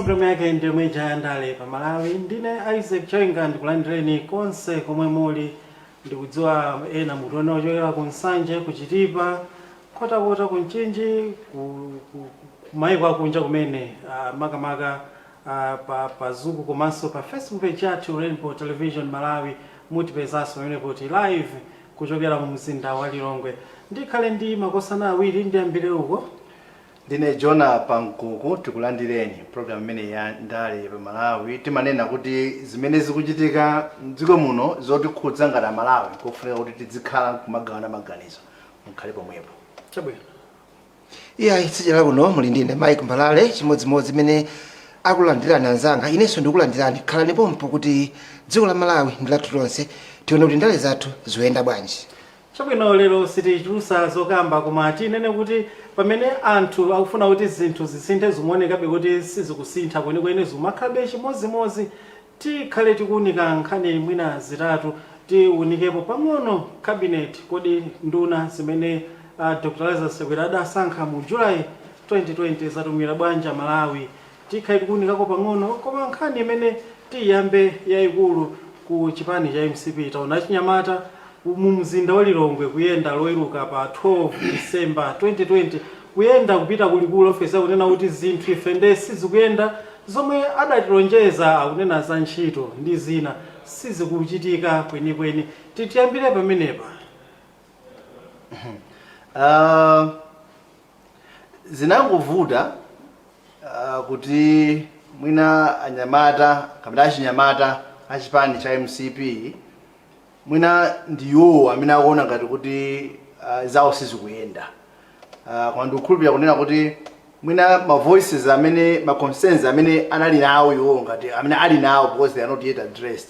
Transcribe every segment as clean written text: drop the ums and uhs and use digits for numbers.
Programu yake ndi yomwe ija Ndale pa Malawi. Ndine Isaac Choinga, ndikulandireni konse komwe muli. Ndikudziwa ena mutiona ochokera ku Nsanje, ku Chitipa, Nkhotakota, ku Mchinji, ku maiko akunja kumene, makamaka pa Zuku komanso pa Facebook page yathu, Rainbow Television Malawi. Mutipezanso pamenepo ti live kuchokera mu mzinda wa Lilongwe. Ndikhale ndi makosana awiri. Ndiyambire uko. Ndine Jona Pankuku. Tikulandireni program imene ya Ndale pa Malawi. Timanena kuti zimene zikuchitika mdziko muno zotikhudza ngati Amalawi, kofunika kuti tizikhala kumagawana maganizo. Mukhale pomwepo. Chabwino. Iyayi, tsidya kuno muli ndine Mike Mbalale. Chimodzimodzi imene akulandirani anzanga, inenso ndikulandirani. Khalani pompo kuti dziko la Malawi ndi lathu tonse, tione kuti ndale zathu zikuyenda bwanji. Chabwino, lero sitichulusa zokamba, koma tinene kuti pamene anthu akufuna kuti zinthu zisinthe, zimaonekabe kuti sizikusintha kwenikweni, zimakhalabe chimodzimodzi. Tikhale tikuunika nkhani mwina zitatu. Tiunikepo pang'ono cabinet. Kodi nduna zimene Dr Lazarus Chakwera adasankha mu July 2020 zatumira bwanji Malawi? Tikhale tikuunikako pang'ono. Koma nkhani imene tiyambe yayikulu, ku chipani cha MCP, taona achinyamata mu mzinda wa Lilongwe kuyenda Loweruka pa 12 December 2020, kuyenda kupita kulikulu ofesi, akunena kuti zinthu ife nde sizikuyenda, zomwe adatilonjeza, akunena za ntchito ndi zina, sizikuchitika kwenikweni. Titiyambire pamenepa. Zinangovuta kuti mwina anyamata kapena achinyamata achipani cha MCP mwina ndiwo amene akuona ngati kuti zawo sizikuyenda, koma ndikukhulupirira kunena kuti mwina ma voices amene, ma concerns amene anali nawo iwo, ngati amene ali nawo, because they are not yet addressed.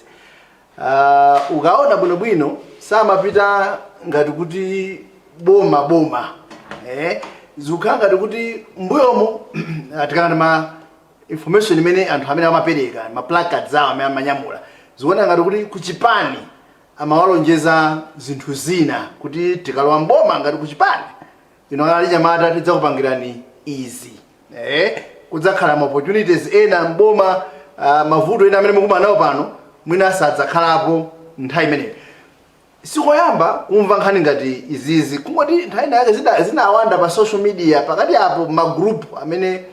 Ukaona bwinobwino, samapita ngati kuti boma boma, zikukhala ngati kuti mbuyomo, tikana ma information imene anthu amene amapereka, ma placards awo amene amanyamula, zikuona ngati kuti kuchipani amawalonjeza zinthu zina, kuti tikalowa mboma ngati kuchipani ino achinyamata tidzakupangirani izi, kudzakhala ma opportunities ena mboma, mavuto ena amene mukumana nawo pano mwina sadzakhalapo nthawi imeneyo. Sikoyamba kumva nkhani ngati izizi, kungoti nthawi yake zinawanda pa social media. Pakati apo ma group amene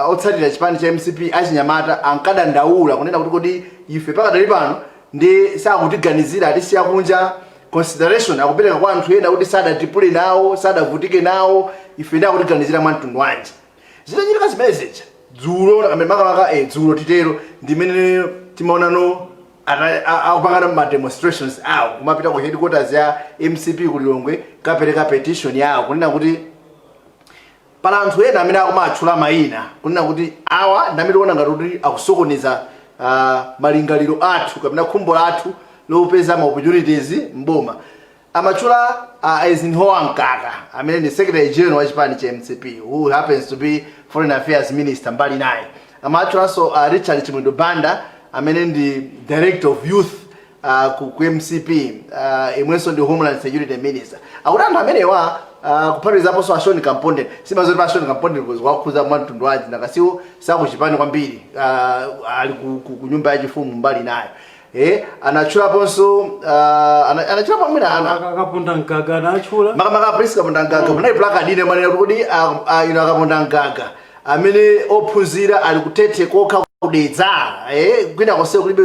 otsatira chipani cha MCP achinyamata ankadandaula kunena kuti kodi ife pakadali pano ndi sakutiganizira, atisiya kunja, consideration akupereka kwa anthu ena kuti sadatipule nawo, sadavutike nawo, ife ndi akutiganizira mwa mtundu wanji? Zitachitika zimene zija dzulo, makamaka dzulo titero, ndimene timaonano akupangana ma demonstrations awo, kumapita ku headquarters ya MCP ku Lilongwe, kapereka petition yawo kunena kuti pala anthu ena amene akumatchula mayina, kunena kuti awa ndamene tiona ngati kuti akusokoneza malingaliro athu kapena khumbo lathu lopeza ma opportunities mboma. Amatchula Eisenhower Mkaka, amene ndi secretary general wa chipani cha MCP, who happens to be foreign affairs minister mbali naye. Amatchulanso Richard Chimwendo Banda, amene ndi director of youth ku MCP, imwenso ndi homeland security minister. Akuti anthu amenewa, kuphatikizaponso a Sean Kampondeni. Simazoti pa Sean Kampondeni wakhuza mwa mtundu wanji, nakasiwo sakuchipani kwambiri, ali ku nyumba yachifumu mbali nayo. Anatchulaponso anatchulapo mwina ana Akaponda Mgaga anatchula. Makamaka Prince Kaponda Mgaga. Panali placard ine manena kuti ino Akaponda Mgaga amene ophunzira ali kutete kokha, kudedza, kwina konse kulibe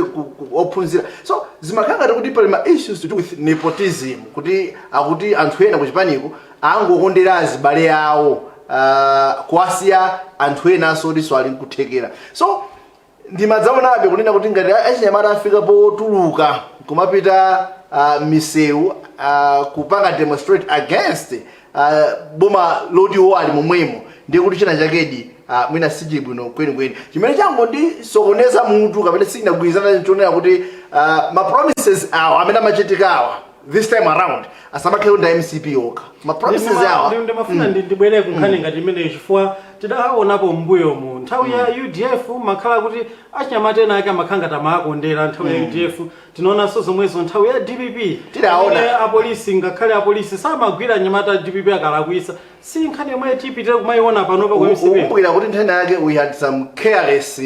ophunzira. So zimakhala ngati kuti pali ma issues to do with nepotism, kuti akuti anthu ena kuchipaniko angokondera azibale awo, kuwasiya anthu enanso kuti ali nkuthekera. So ndimadzaonabe kunena kuti ngati achinyamata afika potuluka kumapita misewu, kupanga demonstrate against boma loti iwo ali momwemo, ndiye kuti china chakedi mwina sichili bwino kwenikweni. Chimene changondisokoneza mutu kapena sichinagwirizana, chonena kuti ma promises awa amene amachitika awa this time around asamakhale ndi MCP okha, ma promises awa. Ndimafuna ndibwere ku nkhani ngati imeneyo, chifukwa Tidaonapo m'mbuyomu nthawi ya UDF makhala kuti achinyamata ena ake amakhala ngati amakondera nthawi ya UDF. Tinaonanso zomwezo nthawi ya DPP. Tidaona. Pamene apolisi, ngakhale apolisi samagwira anyamata a DPP akalakwisa. Si nkhani yomwe tipitire kumayiona panopa kwa MCP? Ukumbukira kuti nthawi yake we had some careless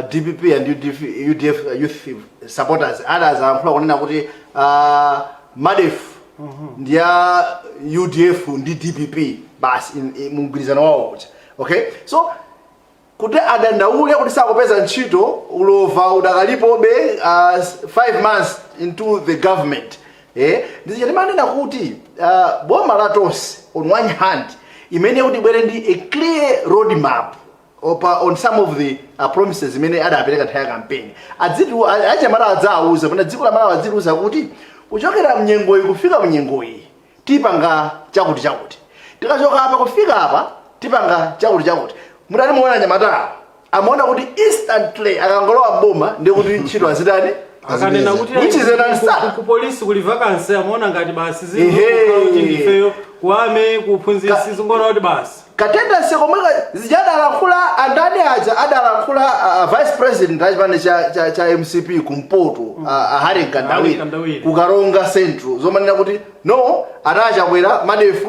DPP and UDF, UDF youth supporters. Others ayankhula kunena kuti MARDEF ndi ya UDF ndi DPP basi, mugwirizano wawo uja. Okay, so kuti adandaule kuti sakupeza ntchito, ulova udakalipobe 5 months into the government, ndizija timanena kuti boma la Tonse on one hand imene kuti ibwere ndi a clear road map opa on some of the promises imene adapereka nthawi ya campaign, adziti achinyamata adzawuza pana dziko la Malawi, adzitiuza kuti kuchokera mnyengoyi kufika mnyengoyi tipanga chakuti chakuti, tikachoka apa kufika apa tipanga chakuti chakuti. Mutati muona anyamata amaona kuti instantly akangolowa mboma ndi kuti ntchito azitani? Akanena kuti Which is an answer. ku polisi kuli vacancy, amaona ngati basi Ehe. kuti ndifeyo kuame kuphunzitsi zingona kuti basi. Ka tendency komwe zija adalankhula andani aja, adalankhula vice president achipani cha MCP kumpoto, Harry Harry Kandawire, Kandawire. Kukaronga Central, zomanena kuti no, anachakwera MARDEF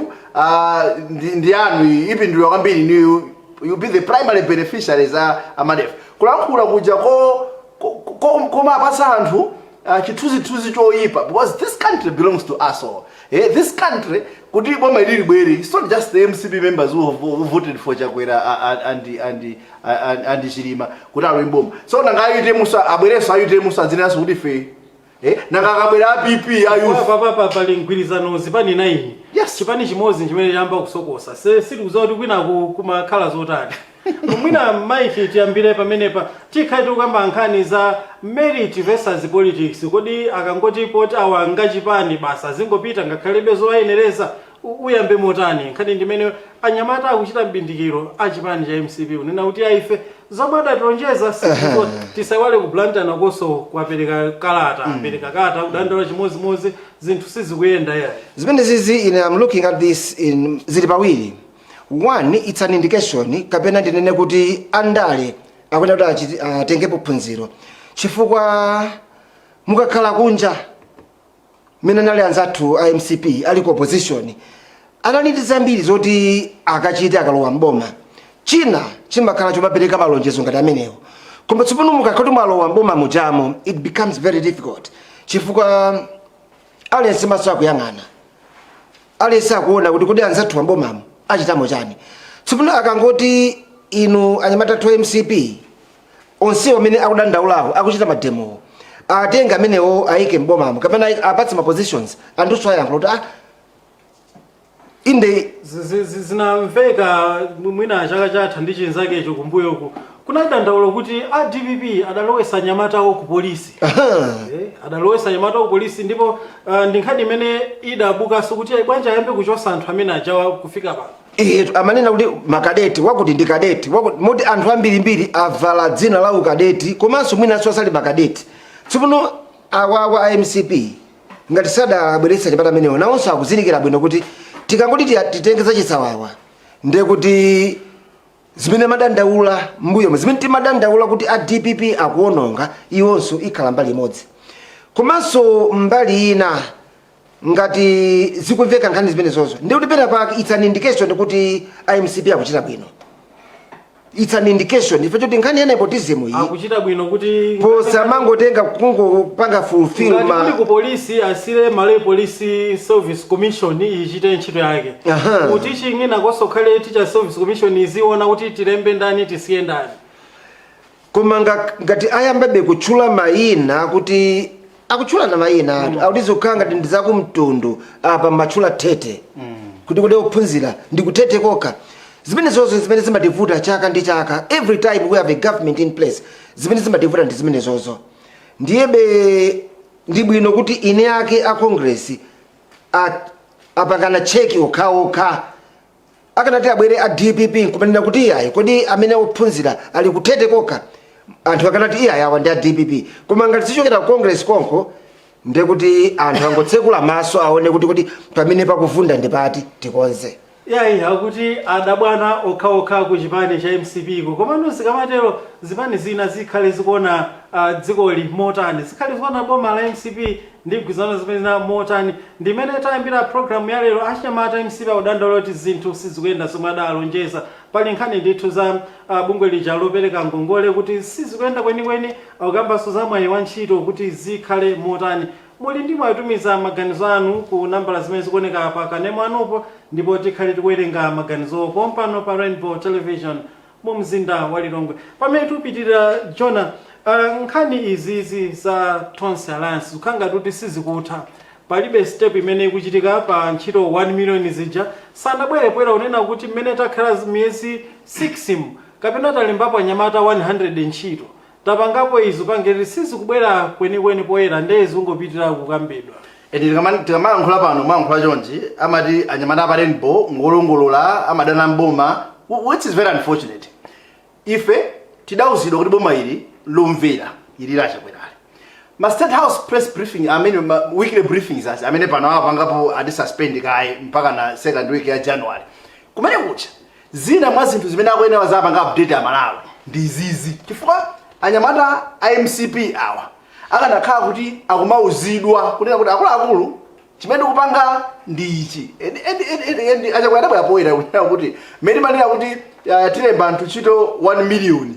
ndi anu ipindulira kwambiri, ni you be the primary beneficiaries a MARDEF. Kulankhula kuja komapasa anthu chithunzithunzi choyipa, because this country belongs to us all. This country, kuti boma ili libwere, it's not just the MCP members who voted for Chakwera and Chilima kuti alowe mboma. So nanga a UTM abwerenso, a UTM adzinenanso kuti fe, nanga akabwera a PP, a youth? Papapa pali mgwirizano zipani 9. Yes. Chipani chimodzi chimene chamba kusokosa, sitikudziwa kuti kwinaku kumakhala zotani. Mwina Mike, tiyambire pamenepa. Tikhale tikukamba nkhani za merit versus politics. Kodi akangoti poti awa ngachipani basi azingopita ngakhalebe zowayenereza? Uyambe motani nkhani ndimene anyamata akuchita mbindikiro achipani cha MCP kunena kuti aife zomwe adatilonjeza sizo? Tisaiwale ku Blantyre nakonso kwapereka kalata, apereka kalata kudandaula chimozimozi, zinthu sizikuyenda yayi. Zimene zizi, ine I'm looking at this in zili pawiri. One, it's an indication, kapena ndinene kuti andale akuyenera kuti atengepo phunziro, chifukwa mukakhala kunja, mmene anali anzathu a MCP ali ku opposition, anali ndi zambiri zoti akachite akalowa mboma. China chimakhala chomapereka malonjezo ngati amenewo. Koma tsopano mukakhala kuti mwalowa mboma mujamo, it becomes very difficult, chifukwa aliyense maso akuyang'ana, aliyense akuona kuti kodi anzathu ambomamo achitamo chani. Tsopano akangoti inu anyamata athu a MCP onsewo amene akudandaulawo, akuchita ma demowo, atenga amenewo ayike mbomamo kapena apatse ma positions, anthuso ayankhula kuti ah, inde. Zinamveka mwina chaka chatha ndi chinzakecho kumbuyoku, kunali dandaulo kuti a DPP adalowesa anyamatawo ku polisi. Adalowesa anyamatawo ku polisi, ndipo ndi nkhani imene idabukanso kuti ayi, bwanji ayambe kuchosa anthu amene ajawa kufika pano? Amanena kuti makadeti wakuti ndi kadeti wakuti, moti anthu ambirimbiri avala dzina la ukadeti komanso mwinanso asali makadeti. Tsopano awawa a MCP ngati sadabweretsa anyamata amenewo, nawonso akuzindikira bwino kuti tikangoti titenge zachisawawa, ndiye kuti zimene madandaula mbuyomo, zimene timadandaula kuti a DPP akuononga, iwonso ikhala mbali imodzi. Komanso mbali ina, ngati zikumveka nkhani zimene zozo, ndi kuti pena pake it's an indication kuti iMCP akuchita bwino. It's an indication ife choti nkhani ya nepotism iyi akuchita bwino kuti posamangotenga kungopanga fulfill ngati ma kuli ku polisi, asire Malawi Police Service Commission ichite ntchito yake. Kuti ching'ina kosokhale Teacher Service Commission iziona kuti tilembe ndani, tisiye ndani. Koma ngati ayambabe kutchula mayina, kuti akutchulana mayina atu, akuti zikukhala ngati ndi zakumtundu apa, matchula thete kuti ophunzira ndi kuthete kokha. Zimene zozo zimene zimativuta chaka ndi chaka, every time we have a government in place, zimene zimativuta ndi zimene zozo. Ndiyebe ndi bwino kuti ine ake a Congress apangana check okhaokha. Akanati abwere a DPP nkumanena kuti iyayi, kodi amene ophunzira ali kuthete kokha, anthu akanati iyayi, awa ndi a DPP. Koma ngati zichokera ku Congress konko, ndekuti anthu angotsekula maso aone kuti pamene pakuvunda ndi pati, tikonze. Yayi, akuti adabwana okhaokha ku chipani cha MCP ko. Komano zikamatero, zipani zina zikhale zikuona dzikoli motani? Zikhale zikuona boma la MCP ndi mgwirizano zimene motani? Ndimene tayambira programu ya lero, achinyamata MCP akudandaula kuti zinthu sizikuyenda zomwe adalonjeza. Pali nkhani ndithu za bungwe lija lopereka ngongole kuti sizikuyenda kwenikweni. Akukambanso za mwayi wa ntchito kuti zikhale motani. Muli ndi mwatumiza maganizo anu ku nambala zimene zikuoneka pa kanema anupo, ndipo tikhale tikuwerenga maganizo pompano pa Rainbow Television mu mzinda wa Lilongwe. Pamene tikupitirira, Jona, nkhani izizi za Tonse Alliance zikukhala ngati kuti sizikutha. Palibe step imene ikuchitika pa ntchito 1 million zija. Sanabwere poyera kunena kuti mmene takhala miyezi 6 mu kapena talembapo anyamata 100 ntchito, tapangapo izo, pangeti sizikubwera kwenikweni poyera, ndiye zingopitira kukambidwa. Edi, tikamayankhula pano, mayankhula chonchi, amati anyamata apa Rainbow ngolongolola, amadana mboma, which is very unfortunate. Ife tidauzidwa kuti boma ili lomvera, ili lachakwerali. Ma State House press briefing amene ma weekly briefings asi amene pano apangapo ati suspend kaye mpaka na second week ya January, kumene kucha zina mwa zinthu zimene akuyenera zapanga update Amalawi ndi izizi, chifukwa anyamata a MCP awa akanakhala kuti akumauzidwa kunena kuti akuluakulu, chimene tikupanga ndi ichi. Achakwera adabwera poyera kunena kuti mmene manena kuti tilemba anthu ntchito 1 million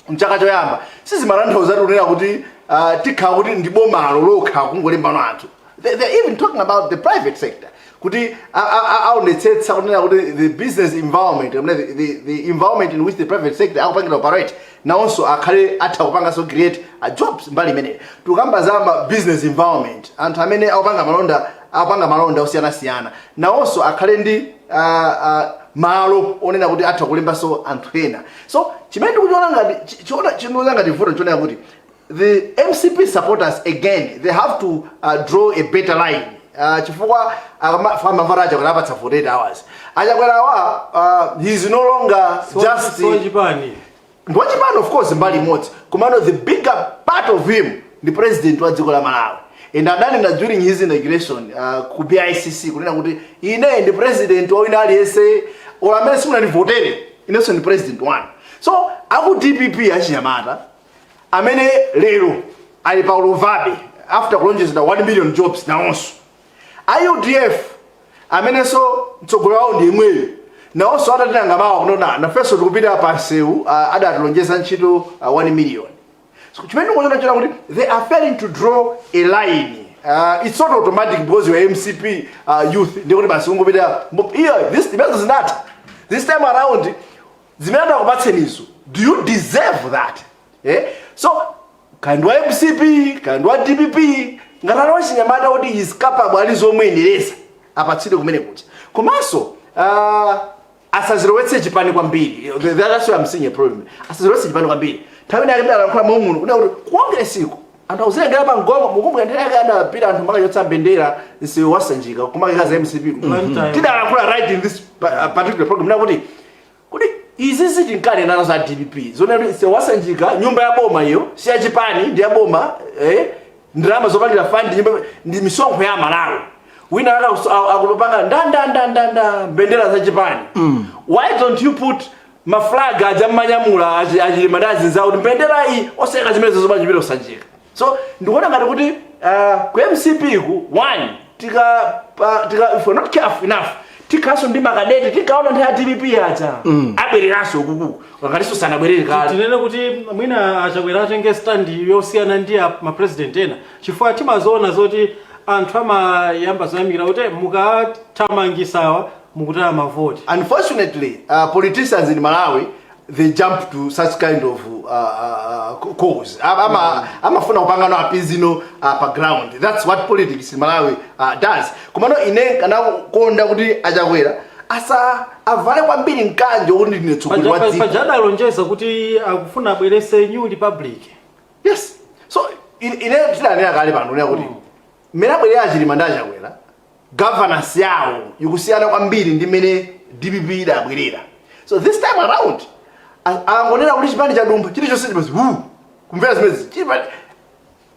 mchaka choyamba, sizimatanthauza kunena kuti tikhala kuti ndi bomalo lokha kungolembano anthu. They're even talking about the private sector, kuti aonetsetsa kunena kuti the business environment, kapena the environment in which the private sector akupangira operate, nawonso akhale atha kupanganso create jobs. Mbali imeneyo tikukamba za ma business environment, anthu amene akupanga malonda osiyanasiyana nawonso akhale ndi malo onena kuti atha kulembanso anthu ena. So chimene ndikuchiona ngati chiona ngati vuto nchionera kuti the MCP supporters again, they have to draw a better line, chifukwa amavara Achakwera apatsa 48 hours. Achakwerawa, he is no longer just So chipani. Ndiwachipani, of course, mbali imodzi, komano the bigger part of him ndi president wa dziko la Malawi. And adanena during his inauguration ku BICC kunena kuti ine ndi president wa wina aliyense, olo amene simunandivotere, inenso ndi president wanu. So aku DPP, achinyamata amene lero ali pa ulovabe after kulonjezedwa 1 million jobs, nawonso a UDF amenenso mtsogoleri wawo ndi yemweyo, nawonso atatinanga mawa kunona nafenso tikupita pa nsewu, adatilonjeza ntchito 1 million. So chimene ndikuona chona kuti they are failing to draw a line. It's not automatic because you are MCP youth ndikuti basi ungopita iyo. This is not this time around. Zimene adakupatsenizo, do you deserve that, eh? So kandi wa MCP, kandi wa DPP, ngati ali wachinyamata kuti is capable, ali zomwenereza, apatsidwe kumene kucha. Komanso asazilowetse chipani kwambiri. That's why I'm seeing a problem. Asazilowetse chipani kwambiri. Nthawi inake ndalankhula momwe muno kuti kuongeresiko anthu akuzilengera pa mgongo. Mukumbukira nthawi yake adapita anthu makachotsa mbendera msewu wasanjika kumakekaza MCP? Blantyre. Tidalankhula right in this particular program nakuti kuti izi zitinkanena za DPP zone kuti msewu wasanjika, nyumba ya boma iyo si ya chipani, ndi ya boma, eh? Ndalama zopangira fund nyumba ndi misonkho ya Malawi. Wina akupanga ndandandandanda mbendera za chipani. Why don't you put maflag aja mmanyamula achilima ndi azinzawo kuti mbendera iyi oseka zimene zomachipita kusanjika? So ndikuona ngati kuti ku MCP ku one tika if we're not careful enough, tikhaso ndi makadeti tikaona nthawi ya DPP aja abwereranso ukuku, ngatiso sanabwerere kale. Tinene kuti mwina Achakwera atenge stand yosiyana ndi mapresident ena, chifukwa timazoona zoti anthu amayamba zoyamikira kuti mukathamangisawa mukutaya mavoti. Unfortunately, politicians in Malawi, they jump to such kind of cause. Amafuna kupanga no apizino pa ground. That's what politics in Malawi does. Komano ine kanakonda kuti Achakwera asa avale kwambiri mkanjo kuti ndine mtsogoleri wa dziko. Paja adalonjeza kuti akufuna abwerese new republic. Yes, so ine tidanena kale pano kunena kuti mmene abwerera Achilima ndi Achakwera, governance yawo ikusiyana kwambiri ndi mmene DPP idabwerera. So this time around angonena kuti chipani chadumpha, chilichonse chimezi hu kumvera zimezi chipani.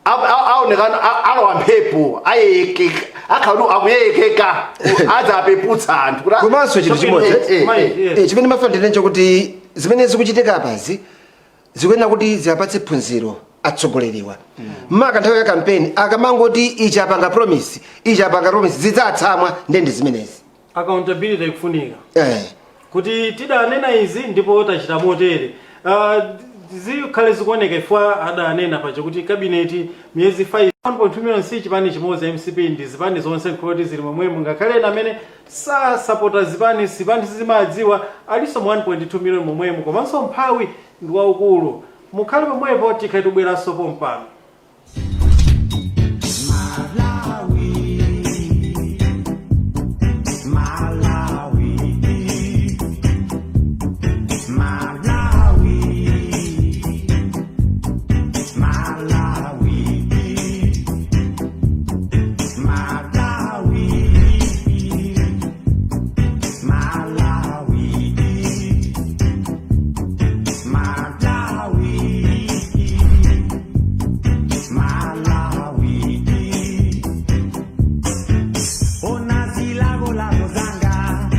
Aonekana alowa mphepo, ayeyekeka, akhala akuyeyekeka, adzapeputsa anthu kuti Komanso chinthu chimodzi, Mike, yes. Chimene mafuna ndinene chokuti zimene zikuchitika apazi zikuyenera kuti ziapatse phunziro atsogoleriwa, maka nthawi ya kampeni. Akamangoti ichi apanga promise, ichi apanga promise, zidzatsamwa. Ndende zimenezi. Accountability ikufunika kuti tidanena izi ndipo tachita motere. Zikhale zikuoneka ifwa adanena paja kuti cabinet miyezi 5, 1.2 million si chipani chimodzi MCP, ndi zipani zonse nkhuloti zili momwemo. Ngakhale ena amene sasapota zipani, zipani sizimadziwa, alinso mu 1.2 million momwemo. Komanso mphawi ndi waukulu. Mukhale pomwepo, tikhale tibweranso pompano. Malawi, Malawi, Malawi, Malawi, Malawi, Malawi, Malawi, Malawi. Ona zilakolako zanga,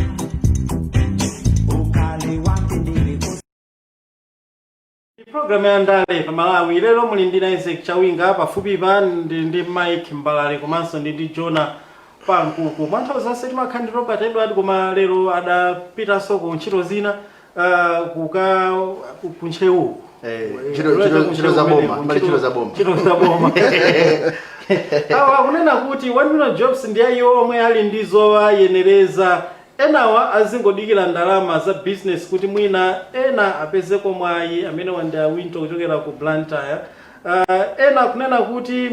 ukhale wamtendere. Programu ya Ndale pa Malawi lero muli ndi Isaac Chawinga, pafupipa ndi Mike Mbalale, komanso ndi Jona Pankuku. Mwa nthawi zonse timakhala ndi Robert Edward, koma lero adapitanso ku ntchito zina, kuka ku Ntcheu. Ntchito za boma, mbali ntchito za boma. Ntchito za boma. Awa akunena kuti 1 million jobs ndi ayiwo omwe ali ndi zowayenereza, enawa azingodikira ndalama za business kuti mwina ena apezeko mwayi. Amene wandi awinto kuchokera ku Blantyre. Ena akunena kuti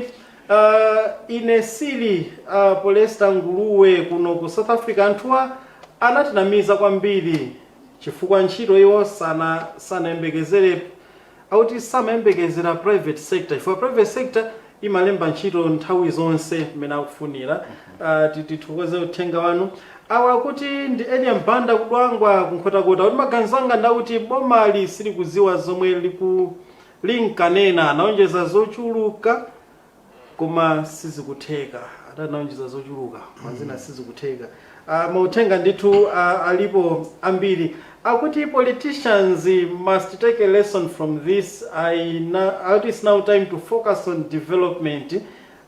ine sili Polesta Nguluwe kuno ku South Africa, anthuwa anatinamiza kwambiri chifukwa ntchito iwo sana sanayembekezere, akuti samayembekezera private sector, chifukwa private sector imalemba ntchito nthawi zonse mmene akufunira. Tithokoze uthenga wanu. Awa kuti ndi Elia Mbanda kudwangwa kunkhotakota, kuti maganizo anga ndakuti bomali silikuziwa zomwe liku linkanena, anaonjeza zochuluka koma sizikutheka. Atanaonjeza zochuluka mazina sizikutheka. Mauthenga ndithu alipo ambiri. Akuti politicians must take a lesson from this. Akuti it's now time to focus on development.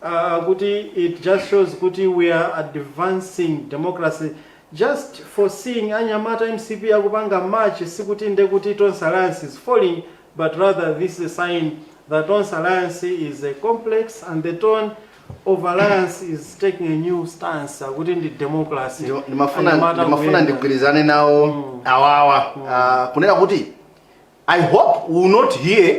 Akuti it just shows kuti we are advancing democracy. Just for seeing anyamata MCP akupanga march, sikuti ndekuti Tonse Alliance is falling, but rather this is a sign that Tonse Alliance is a complex and the tone of alliance is taking a new stance. Akuti ndi democracy. Ndimafuna Anyamata ndimafuna kuyenda. Ndigwirizane nawo awawa, kunena kuti I hope we will not hear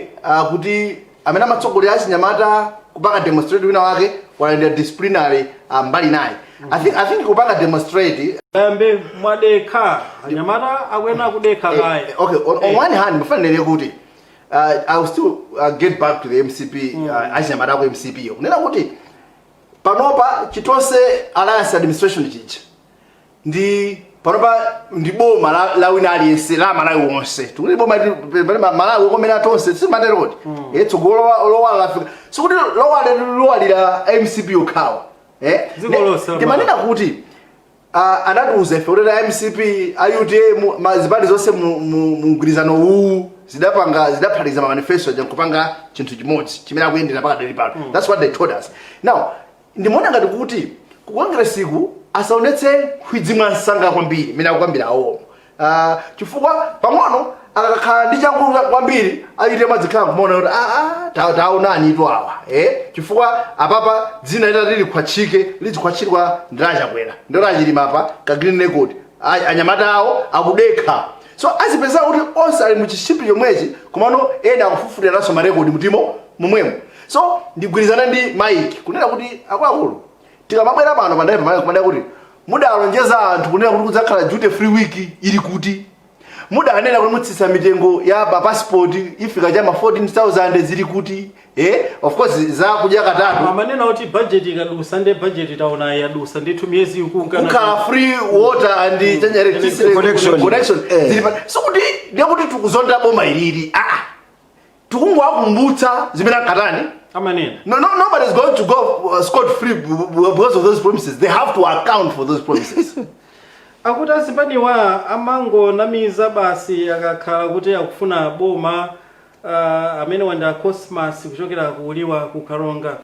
kuti amene amatsogolera achinyamata kupanga demonstrate wina wake walandira disciplinary mbali naye. I think kupanga demonstrate Ayambe mwadekha, anyamata akuyenera kudekha kaye. Okay, on one hand mfanire kuti I will still get back to the MCP, achinyamata ako MCP yo, kunena kuti panopa chitonse Alliance administration chija ndi panopa ndi boma la wina aliyense, la Malawi wonse. Tikuti boma Malawi okomera tonse, simatero kuti tsogolo lowala lafika, sikuti lowala lowalira MCP yokhawa. Dziko lonse la Ndimanena kuti anatiuza ife kuti MCP, a UTM, zipani zonse mu mgwirizano uwu zidapanga, zidaphatikiza ma manifesto aja nkupanga chinthu chimodzi chimene akuyendera pakadali pano. That's what they told us. Now ndimaona ngati kuti ku Congress-ku asaonetse nkhwidzi mwansanga kwambiri mmene akukambira awomo, chifukwa pang'ono akakhala ndi changu kwambiri aite madzikhala kumaona kuti taonani itu awa, chifukwa apapa dzina litati likhwatchike, lizikhwatchidwa ndi laChakwera ndi laChilima apa ka green record. Anyamata awo akudekha, so azipeza kuti onse ali muchishipi chomwechi, komano ena akufufutiranso marekodi mutimo momwemo. So ndigwirizana ndi Mike kunena kuti akuluakulu, tikamabwera pano pandale pamene kumadera kuti mudalonjeza anthu kunena kuti kudzakhala duty free week, ili kuti? Mudanena kuti mutsitsa mitengo ya pa passport ifika chama 14,000, zili kuti? Of course zakudya katatu. Amanena kuti budget ikadusa, nde budget taona yadusa ndithu, miyezi ikunka. Kukhala free water and chanya electricity Connection. connection. Eh. Zili sikuti ndekuti tikuzonda boma ilili, ah, tikungowakumbutsa zimene ankatani. Amanena. No, nobody's going to go scot free because of those promises. They have to account for those promises. Akuti azipaniwa amangonamiza basi akakhala kuti akufuna boma. Amene wanda Cosmas kuchokera kuuliwa ku Karonga.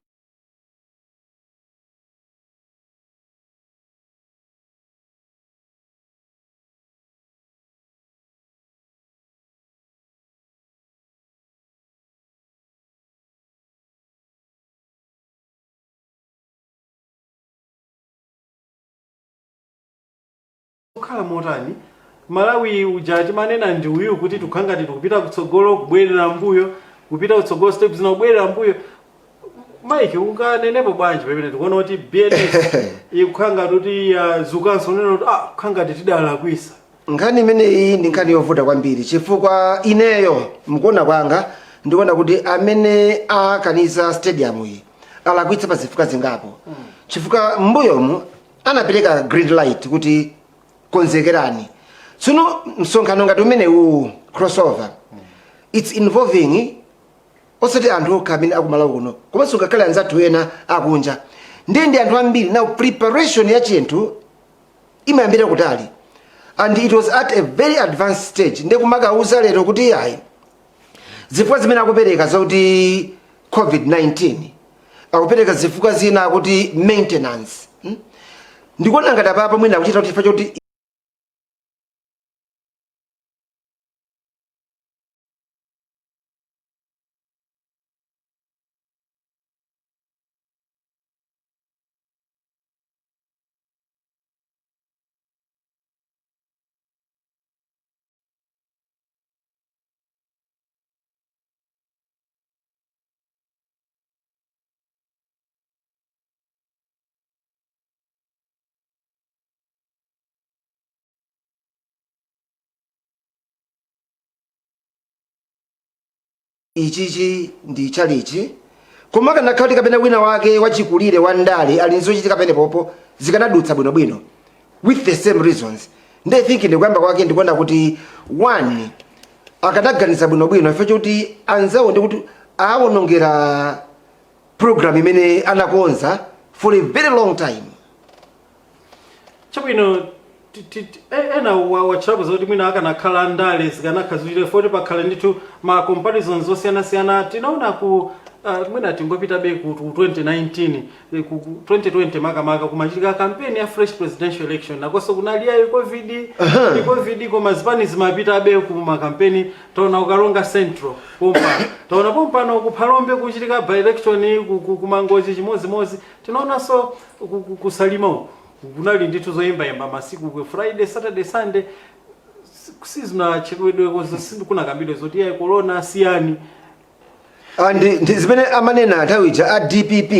Kukhala motani Malawi uja timanena ndi uyu kuti tikukhala ngati tikupita kutsogolo, kubwerera mbuyo, kupita kutsogolo steps zina, kubwerera mbuyo. Mike, unganenepo bwanji pamene tikuona kuti BNS ikukhala ngati kuti yazukanso, unena kuti kukhala ngati tidalakwisa? Nkhani imeneyi ndi nkhani yovuta kwambiri, chifukwa ineyo mkuona kwanga ndikuona kuti amene akaniza stadium iyi alakwitsa pa zifukwa zingapo, chifukwa m'mbuyomu anapereka green light kuti konzekerani. Tsono msonkhano ngati umene uwu, crossover, it's involving osati anthu okha amene akumalawi kuno, komanso ngakhale anzathu ena akunja, ndiye ndi anthu ambiri. Now preparation ya chinthu imayambira kutali, and it was at a very advanced stage. Ndiye kumakauza lero kuti ayi, zifukwa zimene akupereka zakuti COVID-19, akupereka zifukwa zina akuti maintenance, Ndikuona ngati apapa mwina akuchita kuti chifukwa choti ichichi ndi chalichi, koma kanakhala kuti kapena wina wake wachikulire wa ndale ali nzochitika penepopo, zikanadutsa bwinobwino with the same reasons. Nde I think ndikuyamba kwake ndikuona kuti one akadaganiza bwinobwino, ife choti anzawo ndikuti awonongera program imene anakonza for a very long time. Chabwino, ena watchulapo zoti mwina akanakhala ndale zikanakhala zochita foti pakhala ndithu ma comparisons osiyanasiyana. Tinaona ku mwina tingopitabe ku 2019, ku 2020 makamaka, kumachitika campaign ya fresh presidential election, nakonso kunali yayi COVID ndi COVID, koma zipani zimapitabe ku makampeni. Taona ku Karonga Central pompano, taona pompano ku Phalombe kuchitika by election, ku Mangochi chimozimozi. Tinaonanso ku Salima uku kunali ndithu zoyimbayimba masiku ku Friday, Saturday, Sunday, sizinachedwedweko, kunakambidwe zoti yayi corona siyani. Ah, ndi zimene amanena nthawi ija a DPP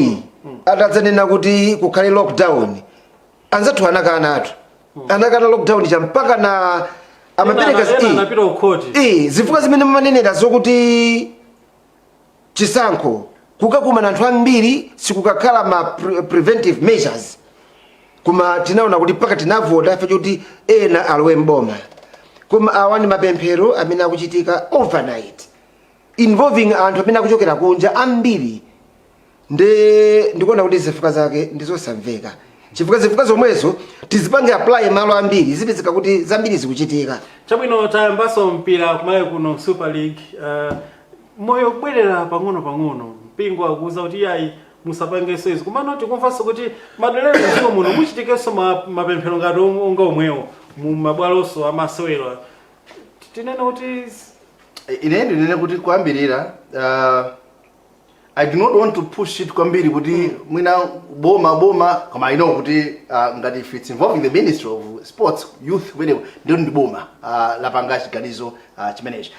atadzanena kuti kukhale lockdown, anzathu anakana atu, anakana lockdown cha mpaka na amapereka Ena anapita ku court. Zifukwa zimene mumanenera zokuti chisankho kukakumana anthu ambiri, sikukakhala ma preventive measures, koma tinaona kuti mpaka tinavota ife choti ena alowe mboma. Koma awa ndi mapemphero amene akuchitika overnight involving anthu amene akuchokera kunja ambiri, ndi ndikuona kuti zifukwa zake ndizosamveka, chifukwa zifukwa zomwezo tizipange apply malo ambiri, zipezeka kuti zambiri zikuchitika. Chabwino, tayambanso mpira kumalawi kuno, Super League. Moyo kubwerera pang'ono pang'ono, mpingo akuuza kuti yayi, musapangenso izi, komano tikumvanso kuti madera mdziko muno muchitikenso mapemphero ngati onga omwewo mu mabwalonso amasewero. Tinene kuti Ine ndinene kuti kuyambirira, I do not want to push it kwambiri kuti mwina boma boma, koma I know kuti ngati if it's involving the Ministry of Sports, Youth, kumene ndiyo ndi boma lapanga chiganizo chimenechi.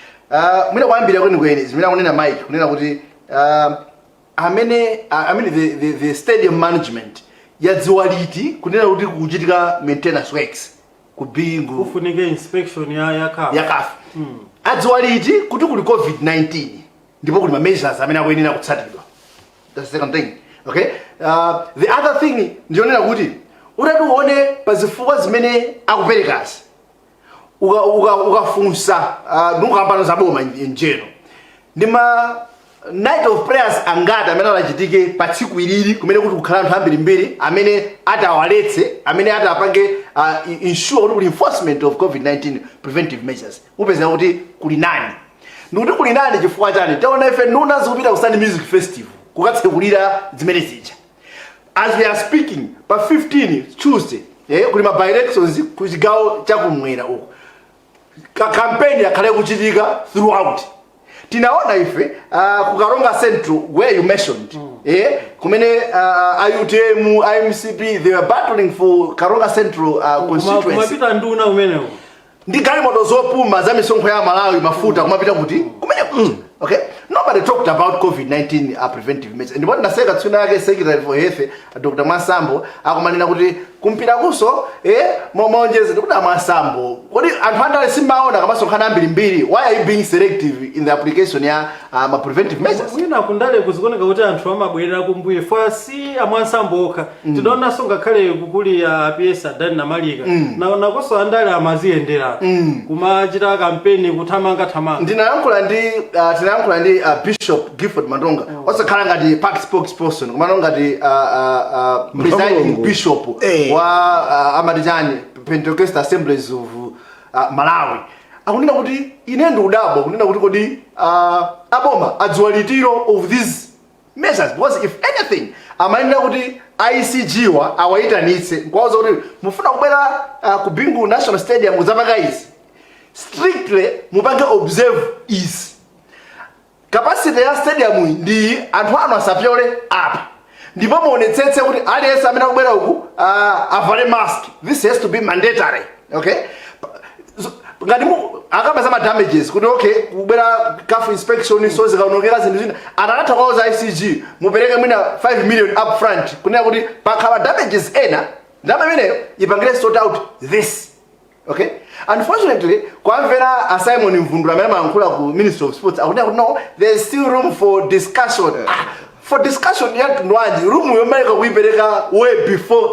Mwina kuyambira kwenikweni zimene akunena Mike, kunena kuti amene I mean the stadium management yadziwa liti kunena kuti kuchitika maintenance works ku Bingu? Kufunike inspection ya CAF. Ya CAF. Adziwa liti kuti kuli COVID-19 ndipo kuli ma measures amene akuyenera kutsatidwa? That's the second thing, okay? The other thing ndionera kuti utati uone pa zifukwa zimene akuperekazi, ukafunsa, nukambano za boma in general, ndi ma Night of prayers angati amene anachitike pa tsiku ilili kumene kuti kukhala anthu ambirimbiri amene atawaletse, amene atapange ensure kuti kuli enforcement of COVID-19 preventive measures? Upeza kuti kuli nani? Ndikuti kuli nani chifukwa chani? Taona ife nduna zikupita ku Sun Music Festival kukatsekulira zimene zija. As we are speaking, pa 15 Tuesday, kuli ma by-elections ku chigawo chakumwera uku. Campaign yakhale kuchitika throughout. Tinaona ife ku Karonga Central, where you mentioned, kumene IUTM, IMCP, they were battling for Karonga Central constituency. Kumapita nduna kumeneko. Ndi galimoto zopuma za misonkho ya Malawi, mafuta, kumapita kuti kumene kuti. Okay, nobody talked about COVID-19 preventive measures. Ndipo ndinaseka tsuna yake Secretary for Health, Dr Mwasambo, akumanena kuti kumpira kuso maonjeze. Ndikuti, "Amwasambo, kodi anthu andale simmaona kamasonkhana ambirimbiri? Why are you being selective in the application ya ma preventive measures?" Mwina kundale kuzikuoneka kuti anthu amabwerera kumbuyo fwa si amwansambo okha. Tinaonanso ngakhale kukuli ya PS Adani Namalika, na nakonso andale amaziyendera kumachita kampeni kuthamanga thamanga. Ndinayankhula ndi Bishop Gifford Matonga, osakhala ngati party spokesperson, komano ngati presiding Mulungu. bishop wa amati chani, Pentecostal Assemblies of Malawi. Akunena kuti, "Ine ndikudabwa kunena kuti kodi aboma adziwa litiro of these measures?" Because if anything, amayenera kuti ICG wa awayitanitse nkuwauza kuti mufuna kubwera ku Bingu National Stadium kudzapanga izi, strictly mupange observe izi, capacity ya stadium iyi ndi anthu anu asapyole apa, ndipo muonetsetse kuti aliyense amene akubwera uku avale mask. This has to be mandatory. Okay. So, ngati akamba za ma damages kuti okay, kubwera CAF inspection, so zikaonongeka zinthu zina, atakatha kuwauza ICG, mupereke mwina 5 million up front kunena kuti pakhala damages ena, ndalama imeneyo ipangire sort out this. Okay, unfortunately, kwamvera a Simon Mvundula amene amayankhula ku Ministry of Sports akunena kuti, "No, there is still room for discussion." Ah, for discussion ya mtundu wanji? Room yomaleka kuipereka way before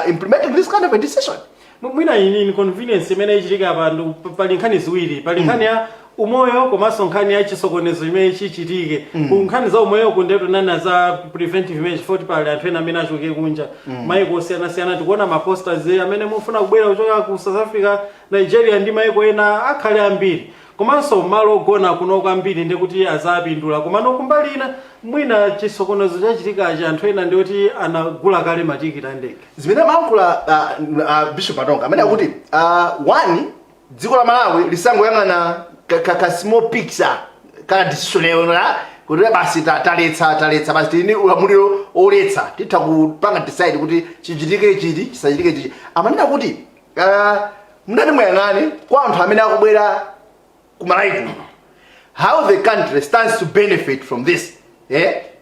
implementing this kind of a decision. Mwina ini inconvenience imene ichitika pa pali nkhani ziwiri. Pali nkhani ya umoyo komanso nkhani ya chisokonezo imene chichitike. Ku nkhani za umoyo kundetu nana za preventive measures, foti pali anthu ena amene achoke kunja, maiko osiyanasiyana. Tikuona ma posters amene mufuna kubwera kuchoka ku South Africa, Nigeria ndi maiko ena akhale ambiri, komanso malo ogona kuno kwambiri, ndi kuti azapindula. Komano kumbali ina, mwina chisokonezo chachitikachi, anthu ena ndikuti anagula kale matikiti a ndege. Zimene amayankhula Bishop Matonga amene akuti, one, dziko la Malawi lisangoyang'ana ka small picture ka decision yona kuti basi taletsa, taletsa basi, tini ulamuliro oletsa, titha kupanga decide kuti chichitike chiti, chisachitike chichi. Amanena kuti mundati muyang'ane kwa anthu amene akubwera ku Malawi kuno, how the country stands to benefit from this,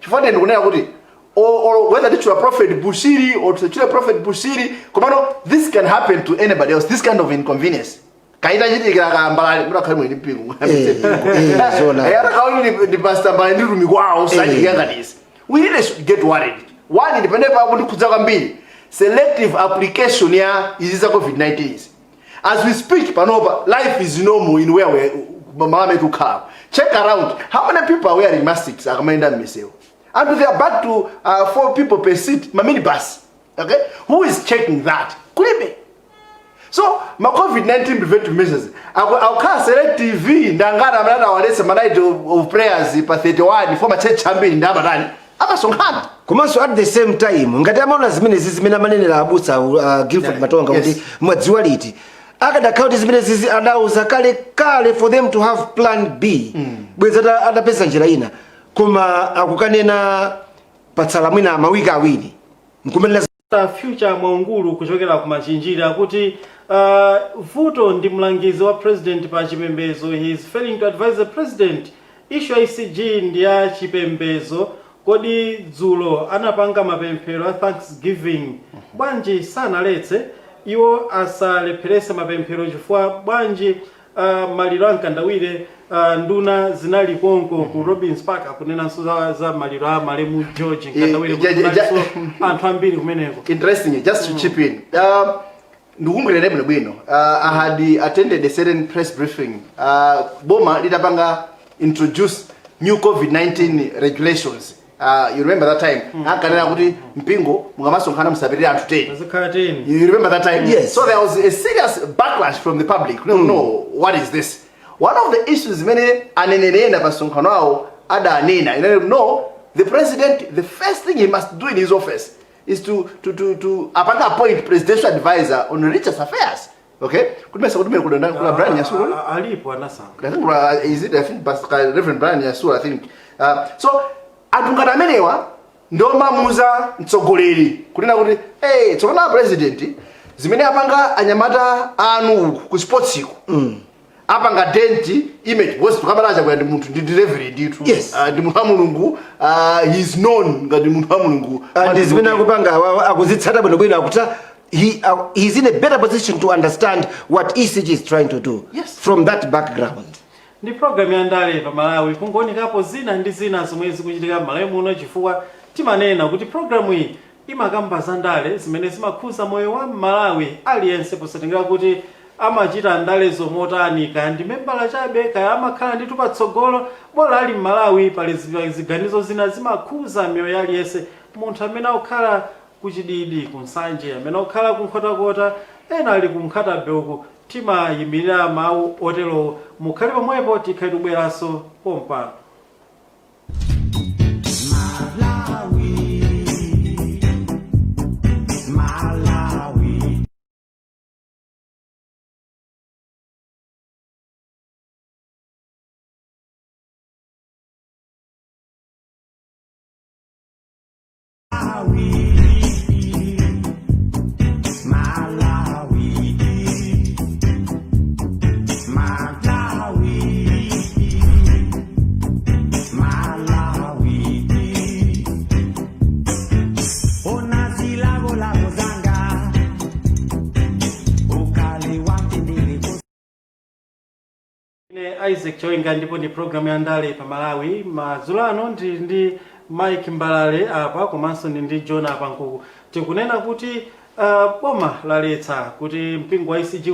chifukwa ndikunena kuti or whether tichula Prophet Bushiri or tichula Prophet Bushiri, komano this can happen to anybody else, this kind of inconvenience. Kaita chitikira kambalali mutakhale mwini mpingo. Zona. Atakaoni ndi Pastor Mbalali ndi tumiki wawo sachitika ngati izi, we really should get worried. One, ndipende papo ndikhudza kwambiri selective application ya izi za COVID-19 izi. As we speak panopa, life is normal in where we malame tukhala. Check around how many people are wearing masks akamayenda m'misewu, and they are back to four people per seat, ma minibus. Okay, who is checking that? Kulibe. So ma COVID-19 preventive measures akukhala selective. Ndangati amene adawaletse ma night of prayers pa 31 for ma church ambiri ndi amatani, amasonkhana. Komanso at the same time, ngati amaona zimenezi zimene amanenera abusa Guilford Matonga kuti mwadziwa liti, akadakhala kuti zimenezi adauza kale kale for them to have plan B, bwezi atapeza njira ina. Koma akukanena patsala mwina mawiki 2 nkumenera. Future Mwaungulu kuchokera ku Machinjiri akuti vuto ndi mlangizi wa president pa chipembedzo. He is failing to advise the president. Issue ya ICG ndi ya chipembedzo. Kodi dzulo anapanga mapemphero a Thanksgiving, bwanji sanaletse? Iwo asalepherese mapemphero chifukwa bwanji? Maliro a Mkandawire, nduna zinali konko ku Robins Park. Akunenanso za maliro a malemu George Mkandawire kuti kunalinso anthu ambiri kumeneko. Interesting, just to chip in, ndikumbukire bwino bwino, I had attended a certain press briefing, boma litapanga introduce new COVID-19 regulations. You remember that time ankanena kuti mpingo mukamasonkhana musapitirire anthu 10. Azikhala 10. You remember that time? Yes. So there was a serious backlash from the public. No, no, what is this? One of the issues zimene aneneri ena pa msonkhano awo adanena inali, no, the president, the first thing he must do in his office is to apanga appoint presidential advisor on religious affairs. Okay? Kuti mesa kuti mene kula Brian Nyasulu. Alipo anasankha. I think is it, I think Pastor Reverend Brian Nyasulu, I think. So anthu ngati amenewa ndomamuza mtsogoleri kunena kuti, hey, tsopano president, zimene apanga anyamata anu uku ku sports iku apanga dent image, because tukamala Chakwera ndi munthu, ndi reverend ndithu. Ndi munthu wa Mulungu, he is known ngati munthu wa Mulungu. And zimene akupanga awawa akuzitsata bwinobwino, akuti he's in a better position to understand what ECG is trying to do from that background. Ndi program ya ndale pa Malawi, kungoonekapo zina ndi zina zomwe zikuchitika m'Malawi muno, chifukwa timanena kuti programu iyi imakamba za ndale zimene zimakhuza moyo wa Malawi aliyense, posatengera kuti amachita ndalezo motani, kaya ndi membala chabe, kaya amakhala ndithu patsogolo, bola ali m'Malawi. Pali ziganizo zina zimakhuza miyoyo ya aliyense, munthu amene akukhala kuchididi, kuNsanje, amene akukhala kuNkhotakota, ena ali kuNkhatabe uku. Timayimirira mawu otero. Mukhale pomwepo, tikhale tubweranso pompano. Malawi, Malawi. Malawi, Malawi, Malawi, Malawi. Ona zilakolako zanga, ukhale wamtendere. Ine Isaac Choinga, ndipo ndi program ya ndale pa Malawi. Madzulo ano ndili ndi Mike Mbalale apa, komanso ndi ndi John apa nkuku. Tikunena kuti boma laletsa kuti mpingo wa ECG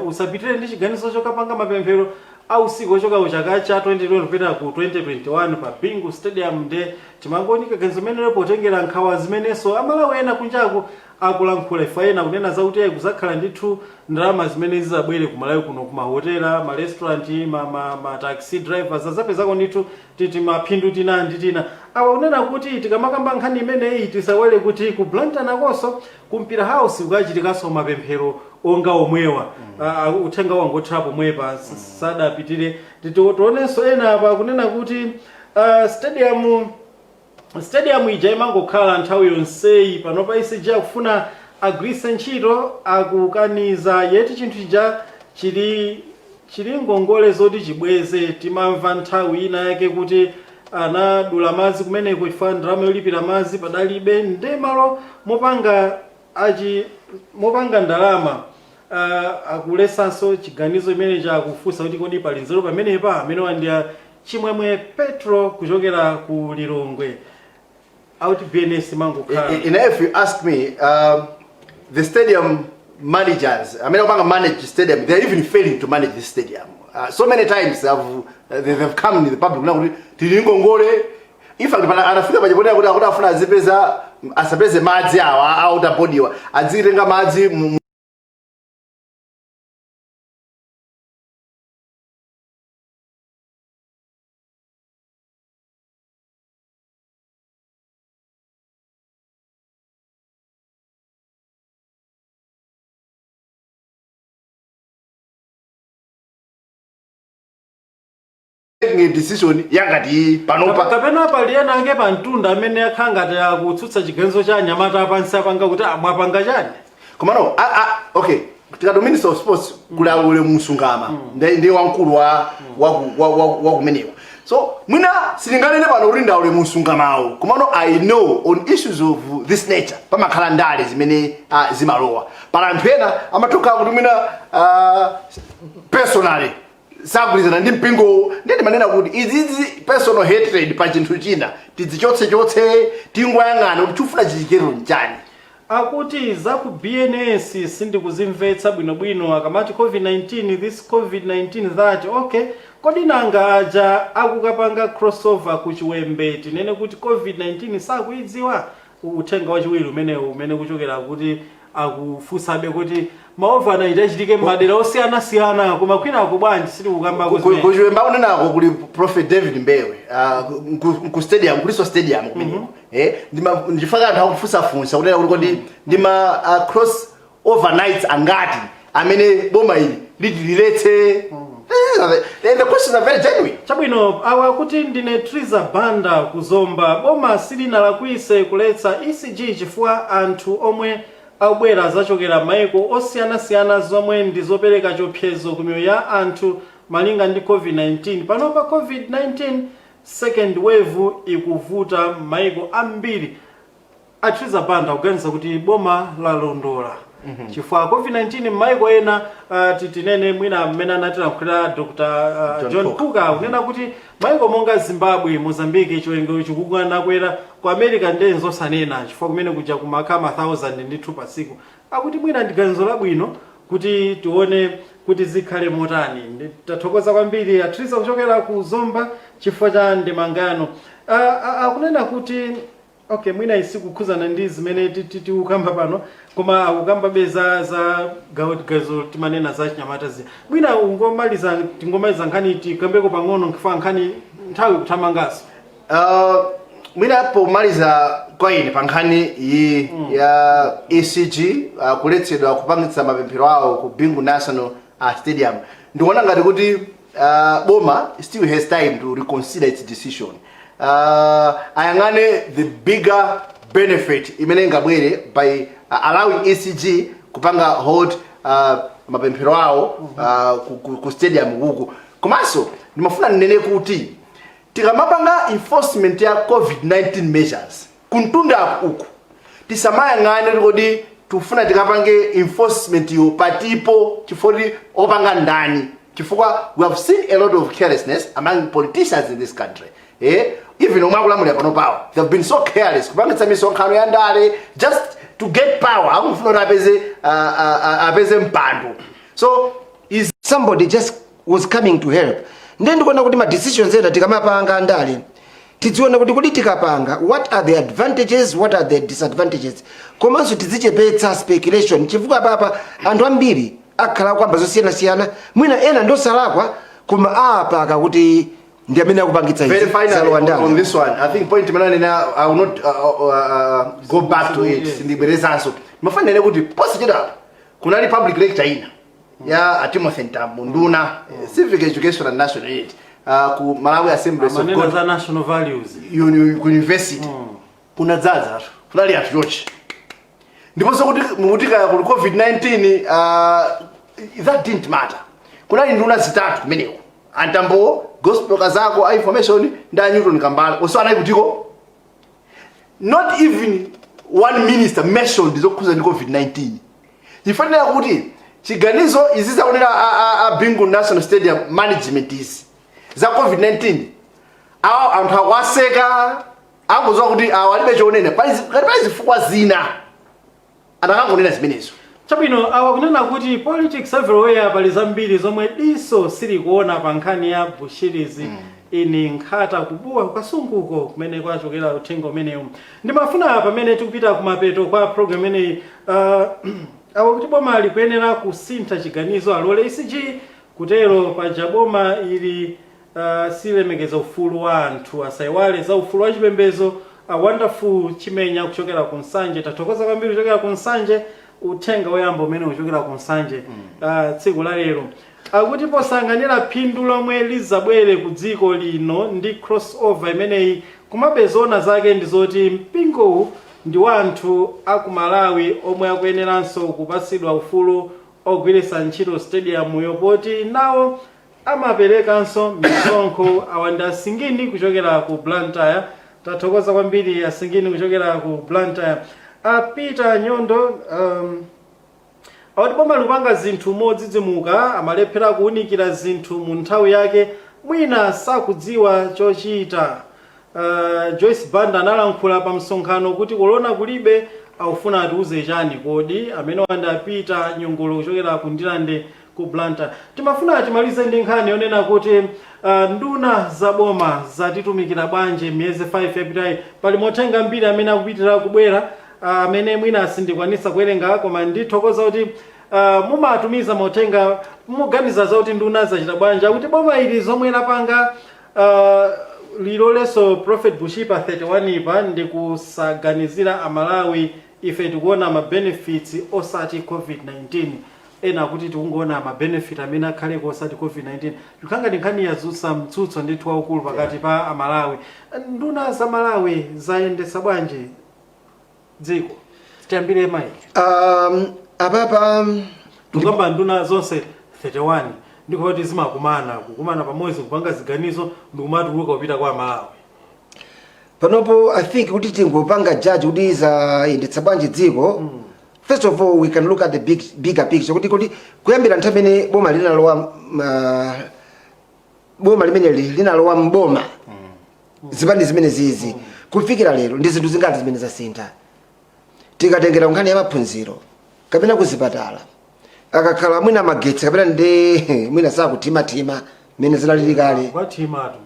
usapitire ndi chiganizo chokapanga mapemphero a usiku ochoka kuchaka cha 2020 kupita ku 2021 pa Bingu Stadium. Nde timangonika ganizo limenelo potengera nkhawa zimenenso Amalawi ena kunjaku akulankhula. Ife ena kunena zakuti ayi, kuzakhala ndithu ndalama zimene zizabwere ku Malawi kuno, kumahotela, ma restaurant, ma taxi drivers azapezako ndithu titi maphindu tina ndi tina. Awa kunena kuti tikamakamba nkhani imeneyi, tisawale kuti ku Blantyre nakonso ku Mpira House kukachitikanso mapemphero onga omwewa. Uthenga wangothera pomwepa, sadapitire. Tionenso ena apa kunena kuti stadium ija imangokhala nthawi yonseyi, panopa ECG akufuna agwiritse ntchito, akukaniza yeti chinthu chija chili ngongole zoti chibweze. Timamva nthawi ina yake kuti anadula madzi kumeneko chifukwa ndalama yolipira madzi padalibe. Nde malo mopanga ndalama, akulesanso chiganizo imene chakufunsa kuti kodi pali nzeru pamenepa? Amene wandiya Chimwemwe Petro kuchokera ku Lilongwe auti BNS mangokhala. If you ask me, the stadium managers, I mean, akupanga manage stadium, they're even failing to manage this stadium. So many times they've come in the public now, kuti tili ngongole. In fact, pana anafika pachiponera kuti akuti afuna azipeza, asapeze madzi awa a water board wa, azitenga madzi making a decision yangati panopa. Kapena pali ena ake pa mtunda amene akhala ngati akutsutsa chiganizo cha anyamata apansi apanga kuti, "Ah, mwapanga chani?" Komano okay, tikati Minister of Sports kuli ule Musungama, ndi wamkulu wa kumeneko, so mwina sitinganene pano kuti ndaule Musungamawo. Komano I know on issues of this nature pamakhala ndale zimene zimalowa. Pala anthu ena amatoka kuti mwina personally sagwirizana ndi mpingo. Ndiye ndimanena kuti izizi personal hatred pa chinthu china tidzichotsechotse, tingoyang'ana kuti chifuna chichikero nchani. Akuti za ku BNS sindikuzimvetsa bwinobwino akamati COVID-19 this, COVID-19 that. Okay, kodi nanga aja akukapanga crossover ku Chiwembe, tinene kuti COVID-19 sakuidziwa? Uthenga wachiwiri umenewu umene kuchokera kuti akufunsabe kuti ma overnight achitike m'madera osiyanasiyana, koma kwinako bwanji sitikukambako zimene? Kuchiwembe unenako kuli Prophet David Mbewe, ku stadium, kuliso stadium kumeneko. Ndifaka anthu akufunsafunsa kunena kuti kodi ndima cross overnights angati amene boma ili liti liletse? And the questions are very genuine. Chabwino, awa kuti ndine Triza Banda kuzomba. Boma silinalakwise kuletsa ECG chifukwa anthu omwe akubwera zachokera maiko osiyanasiyana zomwe ndi zopereka chiopsezo ku miyoyo ya anthu malinga ndi COVID-19. Panopa COVID-19 second wave ikuvuta maiko ambiri. Atriza Banda kuganiza kuti boma lalondola chifukwa COVID-19 m'maiko ena, tinene mwina mmene anatilankhulira Dr John John Cook. Kuka kunena kuti maiko monga Zimbabwe, Mozambique chiwerengero chikukanakwera. Ku America ndiye nzosanena chifukwa kumene kuja kumakhala 1000 ndithu pasiku. Akuti mwina ndi ganizo labwino kuti tione kuti zikhale motani. Tathokoza kwambiri Atriza kuchokera ku Zomba chifukwa cha ndemangano. Akunena kuti okay, mwina isikukhuzana ndi zimene tikukamba pano, koma akukamba be za gazo timanena za chinyamata zija. Mwina ungomaliza, tingomaliza nkhani, tikambeko pang'ono nkifika nkhani nthawi kuthamangaso. Mwina pomaliza kwa ine pa nkhani iyi ya ECG kuletsedwa kupangitsa mapemphero awo ku Bingu National Stadium, ndikuona ngati kuti boma still has time to reconsider its decision. Ayang'ane the bigger benefit imene ingabwere by allowing ECG kupanga hold mapemphero awo ku stadium kuku. Komanso ndimafuna ndinene kuti tikamapanga enforcement ya COVID-19 measures kumtundaku uku, tisamayang'ane kodi tikufuna tikapange enforcement yo patipo, chifukwa opanga ndani, chifukwa we have seen a lot of carelessness among politicians in this country. Even omwe akulamulira pano pawo, they have been so careless kupangitsa misonkhano ya ndale just to get power, akufuna kuti apeze mpando. So is Somebody just was coming to help. Ndiye ndikuona kuti ma decisions ena tikamapanga andale, tidziona kuti kodi tikapanga, what are the advantages, what are the disadvantages, komanso tidzichepetsa speculation, chifukwa papa anthu ambiri akhala kwamba zosiyanasiyana, mwina ena ndosalakwa koma apaka kuti ndi amene akupangitsa Very izi. finally Zalowa on ndale. this one, I think point imene nena, I will not go back to it, sindibwerezanso. Mafanire kuti posachedwapa kunali public lecture ina ya Timothy Mtambo, nduna civic education and national unity, ku Malawi Assemblies of Amanena God za national values. Ku university kunadzaza anthu, kunali anthu chochi, ndiponso kuti mukuti kaya kuli COVID-19, that didn't matter. Kunali nduna zitatu kumeneko, Antambo, Gospel Kazako a information ndi a Newton Kambala, onse anali kutiko. Not even one minister mentioned zokhuza ndi COVID-19. Ifanira kuti chiganizo izi zakunena a Bingu National Stadium management izi za COVID-19, awo anthu akuwaseka, angoziwa kuti awo alibe chonena. Ngati pali zifukwa zina, anakangonena zimenezo. Chabwino, awa kunena kuti politics everywhere, pali zambiri zomwe diso silikuona pa nkhani ya Bushirizi. Ini nkhata kubuwa kukasunguko kumene kwachokera uthenga umenewu. Ndimafuna pamene tikupita kumapeto kwa program imeneyi, awa kuti boma likuyenera kusintha chiganizo, alole ECG kutero. Paja boma ili silemekeza ufulu wa anthu, asayiwale za ufulu wa chipembedzo. A Wonderful Chimenya kuchokera ku Nsanje, tathokoza kwambiri kuchokera ku Nsanje. Uthenga woyamba umene uchokera ku Nsanje tsiku la lero. Akuti posang'anira phindu lomwe lizabwere ku dziko lino ndi crossover imeneyi, komabe zoona zake ndi zoti mpingowu ndi wa anthu aku Malawi omwe akuyeneranso kupatsidwa ufulu ogwiritsa ntchito stadium yopoti nawo amaperekanso misonkho. Awa ndi Asingini kuchokera ku Blantyre. Tathokoza kwambiri Asingini kuchokera ku Blantyre. A Peter Nyondo akuti boma likupanga zinthu modzidzimuka, amalephera kuwunikira zinthu mu nthawi yake, mwina sakudziwa chochita. Joyce Banda analankhula pa msonkhano kuti korona kulibe. Akufuna atiuze chani kodi? Amene wandapita Nyungulu kuchokera ku Ndilande ku Blantyre. Timafuna timalize ndi nkhani yonena kuti nduna za boma zatitumikira bwanji miyezi 5 yapitayi? Pali mauthenga ambiri amene akupitira kubwera, amene mwina sindikwanisa kuwerenga, koma ndithokoza kuti mumatumiza mauthenga, muganiza za kuti nduna zachita bwanji, akuti boma ili zomwe lapanga liloleso Prophet Bushipa 31 ipa ndi kusaganizira Amalawi. Ife tikuona ma benefits osati COVID-19. Ena akuti tikungoona ma benefit amene akhaleko osati COVID-19. Tikukhala ndi nkhani yazutsa mtsutso ndithu waukulu pakati pa Amalawi. Nduna za Malawi zayendetsa bwanji dziko? Tiyambire Mike. Apapa Tikamba nduna zonse 31, ndikuti zimakumana, kukumana pamodzi, kupanga ziganizo, ndikumatuluka kupita kwa Malawi. Panopo I think kuti tingopanga judge kuti zayendetsa bwanji dziko, first of all we can look at the bigger picture, kuti kuyambira nthawi imene boma linalowa, boma limeneli linalowa mboma, zipani zimene zizi, kufikira lero, ndi zinthu zingati zimene zasintha? Tikatengera nkhani ya maphunziro kapena kuzipatala, akakhala mwina magetsi kapena ndi mwina sakuthimathima mmene zinalili kale. Kwathimatu,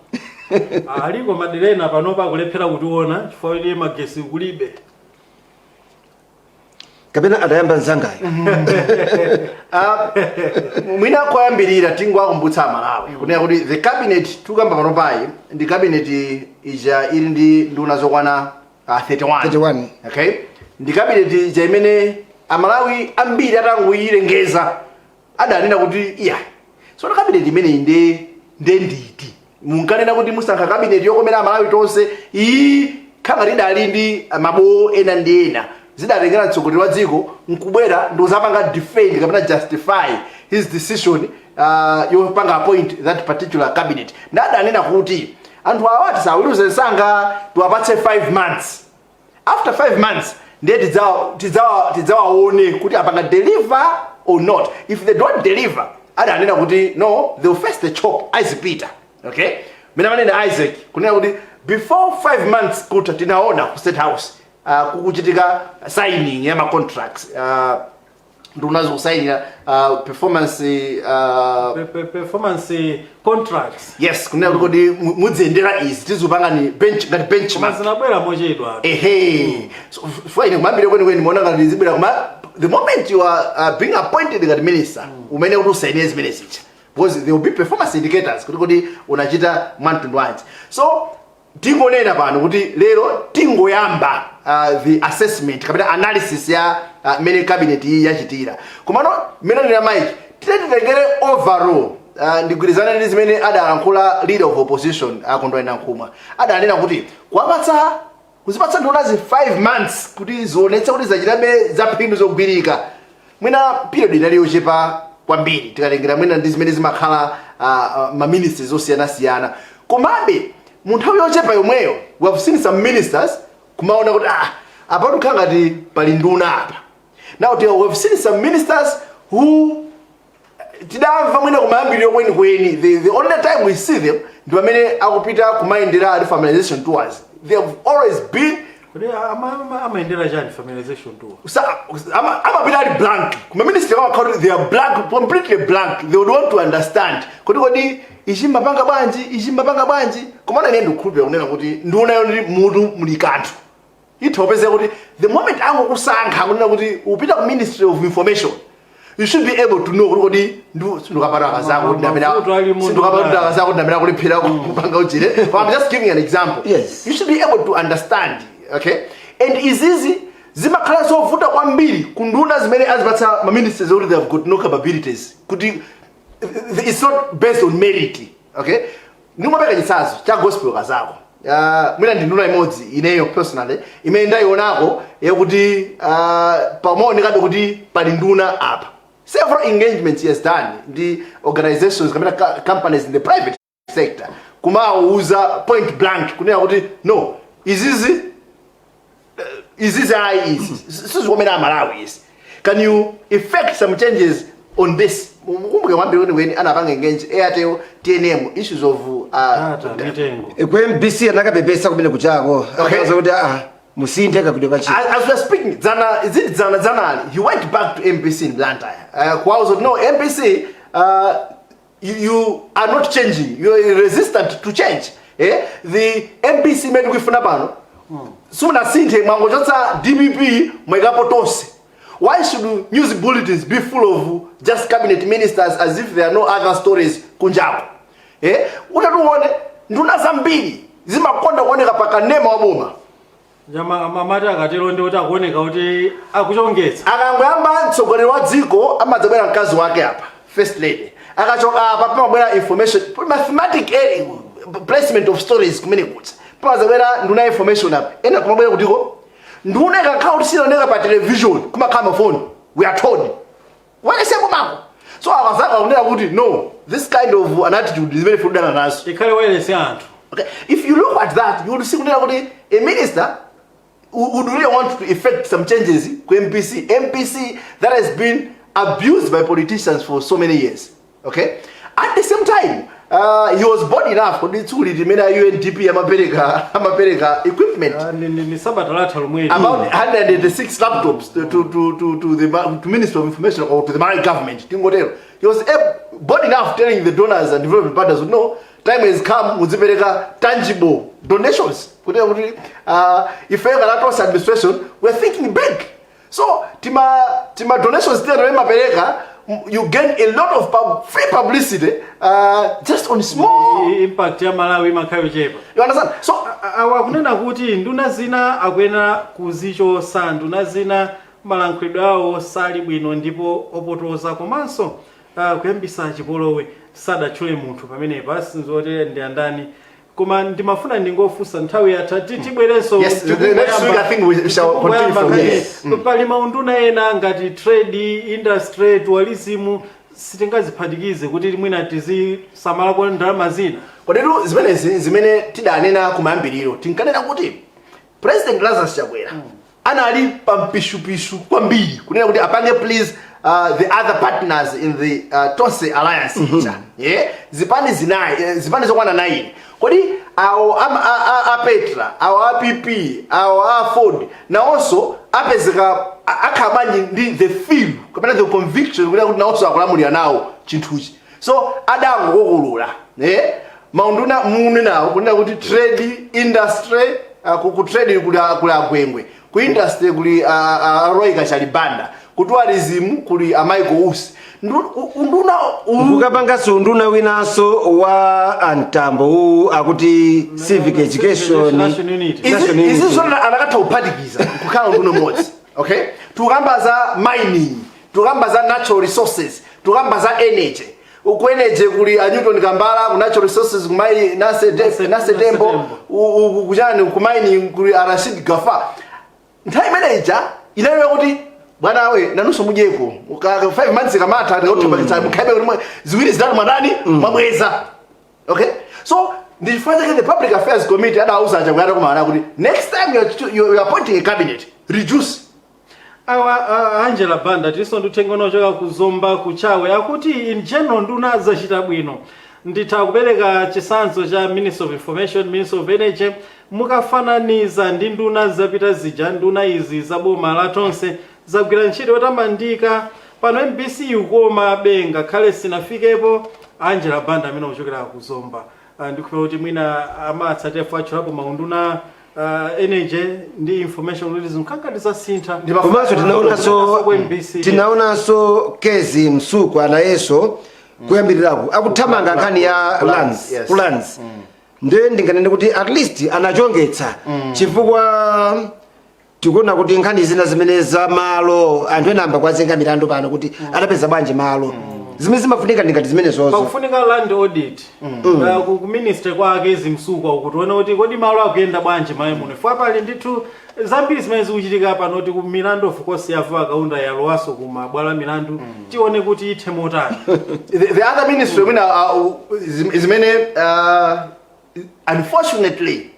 aliko maderena panopa akulephera kutiona chifukwa kuti magesi kulibe. Kapena adayamba mzangayo. Ah, mwina koyambirira tingowakumbutsa Amalawi kunena kuti the cabinet tikamba panopayi ndi cabinet ija ili ndi nduna zokwana 31. 31. Okay, ndi cabinet ija imene Amalawi ambiri atangoyilengeza adanena kuti iya, so cabinet imeneyi nde nditi munkanena kuti musankha cabinet yokomera Amalawi tonse, iyi khanga tidali ndi mabowo ena ndi ena. Zidatengera mtsogoleri wa dziko nkubwera ndikuzapanga defend kapena justify his decision yopanga appoint that particular cabinet. Ndadanena kuti anthu awa tisaweruze msanga, tiwapatse 5 months. After 5 months ndiye tidzawaone kuti apanga deliver or not. If they don't deliver, adanena kuti no, they will face the chop, azipita. Okay, mene amanena Isaac kunena kuti before 5 months kuta, tinaona ku State House kukuchitika signing ya ma contracts, nduna zikusayinira performance Performance contracts. Yes, kunena kuti kodi mudziyendera izi, tizipanga ni bench ngati Koma benchmark. Zinabwera mochedwa. Ehe, so fwa ine kumambire kwenikweni muona ngati zibwera, kuma the moment you are being appointed ngati minister, umene kuti usainire zimene zicha, because there will be performance indicators kuti unachita mwamtundu wanji. So tingonena pano kuti lero tingoyamba the assessment kapena analysis ya mmene cabinet iyi yachitira. Komano mmene nena Mike, titengere overall, ndigwirizane ndi zimene adalankhula leader of opposition a Kondwani Nankhumwa. Adanena kuti kuwapatsa, kuzipatsa ndunazi 5 months kuti zionetse kuti zachitabe zaphindu zogwirika, mwina period inali yochepa kwambiri tikatengera mwina ndi zimene zimakhala ma ministries osiyanasiyana. Komabe mu nthawi yochepa yomweyo we have seen some ministers kumaona kuti ah, apa tikukhala ngati pali nduna apa. Now we have seen some ministers who tidamva mwina kumayambiriro kwenikweni, the only time we see them ndi pamene akupita kumayendera ali familiarization tours. They have always been Kodi amayendera chani familiarization tour? Amapita ali blank kuma ministry, amakhala kuti they are blank, completely blank. They would want to understand kuti kodi ichi mapanga bwanji, ichi mapanga bwanji. Komana ine ndikukhulupirira kunena kuti ndunayo ndi mutu muli kanthu, itha kupezeka kuti the moment angokusankha kunena kuti upita ku Ministry of Information, you should be able to know kuti kodi sindikapata akazako kuti ndamene Mavuto ali mu sindikapata nduna. akazako kuti ndamene akulephera kupanga uchire. But I'm just giving an example. You should be able to understand, okay? And izizi zimakhala zovuta kwambiri ku nduna zimene azipatsa ma ministers kuti they have got no capabilities, kuti it's not based on merit, okay? Ndingopeka chitsanzo cha Gospel Kazako. Mwina ndi nduna imodzi ineyo personally imene ndayionako yakuti pamaonekabe kuti pali nduna apa. Several engagements he has done ndi organizations kapena companies in the private sector, kumawuza point blank kunena kuti no, izizi izizi ayi, izi sizikomera Amalawi izi, can you effect some changes on this? Mukumbuke kwambiri kwenikweni anapanga engage Airtel, TNM, issues of Data, mitengo. Ku MBC anakapepesa kumene kuchako. Okay. Akaza kuti ah, Musinthe kagwiridwe ka ntchito. As we are speaking, dzana, is it dzana dzanali, he went back to MBC in Blantyre. Kuwauza kuti, "No, MBC, you are not changing. You are resistant to change." Eh? The MBC imene tikuifuna pano, simunasinthe, mwangochotsa DPP, mwekapo tonse. Why should news bulletins be full of just cabinet ministers as if there are no other stories kunjako? Eh? Utatiuone nduna zambiri zimakonda kuoneka pakanema wa boma. Amati akatero ndi kuti akuoneka kuti akuchongetsa. Akangoyamba mtsogoleri wa dziko, amadzabwera mkazi wake apa, first lady. Akachoka apa, pamabwera information, mathematic placement of stories kumene kuti pamadzabwera nduna ya information apa, ena kumabwera kutiko. Nduna ikakhala kuti sinaoneka pa television, kumakhala mafoni, we are told walesepo mako. So akazaka kunena kuti, "No, this kind of an attitude zimene tikudana nazo." Ikhale wailesi anthu. Okay, if you look at that, you will see kunena kuti a minister who would really want to effect some changes ku MBC, MBC that has been abused by politicians for so many years. Okay, at the same time, he was bold enough kuti tsiku limene a UNDP amapereka equipment, Ah, ni sabata latha lomweli. about 186 laptops to the to Ministry of Information or to the Malawi government. Tingotero. He was bold enough telling the donors and development partners, "No, time has come, muzipereka tangible donations." Kuti kuti ife ngati Tonse administration, we're thinking big. So tima donations tena mapereka, you gain a lot of free publicity just on small Impact ya Malawi imakhala yochepa. You understand? So Awa akunena kuti nduna zina akuyenera kuzichosa, nduna zina malankhulidwe awo sali bwino ndipo opotoza komanso kuyambisa chipolowe. Sadatchule munthu pamenepa, sinzoti ndi andani, koma ndimafuna ndingofunsa, nthawi yatha, tibwerenso. Yes, the next week I think we shall continue from here. Pali maunduna ena ngati trade, industry, tourism, sitingaziphatikize kuti mwina tizisamalako ndalama zina? Kodetu zimenezi zimene tidanena kumayambiriro, tinkanena kuti President Lazarus Chakwera anali pampishupishu kwambiri kunena kuti apange please the other partners in the Tonse Alliance ija, yeah? Zipani zinayi, zipani zokwana 9. Kodi awo a Petra, awo a PP, awo a Ford nawonso apezeka akhala bwanji ndi the feel kapena the conviction kunena kuti nawonso akulamulira nawo chinthuchi? So adangokokolola, eh? Maunduna munenawo kunena kuti trade, industry, ku trade kuli agwengwe, ku industry kuli Roy Kachalibanda, ku tourism kuli a Michael Usi. Unduna Kukapanganso unduna winanso wa antambo uwu akuti civic education. National unity. National unity. Izi zona anakatha kuphatikiza kukhala unduna umodzi. Okay, tukamba za mining, tukamba za natural resources, tukamba za energy. Ku energy kuli a Newton Kambala, ku natural resources kumai Nase Tembo, Tembo. kuchani, ku mining kuli a Rashid Gafa. Nthawi imene ija inaliyo kuti bwanawe nanunso mudyeko. 5 months kamatha, tikuthamangitsa, mukhaibe kuti ziwiri zitatu mwadani mwabweza. Okay, so ndifuna chake the Public Affairs Committee adauza Chakwera kumana kuti next time you're appointing a cabinet, reduce. Awa Angela Banda, tilinso ndithenga unochoka kuzomba kuchawe, akuti in general nduna zachita bwino. Nditha kupereka chitsanzo cha Minister of Information, Minister of Energy. Mukafananiza ndi nduna zapita zija, nduna izi za boma la Tonse zagwira ntchito yotamandika. Pano MBC ikoma benga khale sinafikepo. Angela Banda amene akuchokera kuzomba. Ndikupera kuti mwina amatsatira atchulapo maunduna energy ndi information kuti zinkangati zasintha. Komanso tinaonanso Ku MBC. Tinaonanso Kezzie Msukwa nayenso kuyambiriraku akuthamanga nkhani ya lands. Yes. Ku lands ndiye ndinganene kuti at least anachongetsa, chifukwa tikuona kuti nkhani zina zimene za malo, anthu ena amba kwazenga milandu pano kuti adapeza bwanji malo. Zimene zimafunika ndingati zimene zozo. Pakufunika land audit ku ministry kwa Kezzie Msukwa kuti tione kuti kodi malo akuyenda bwanji mayi muno, ifo pali ndithu zambiri zimene zikuchitika pano kuti ku milandu, of course, yavuwa kaunda yalowaso ku mabwalo a milandu, tione kuti ithe motani. The other ministry mwina zimene unfortunately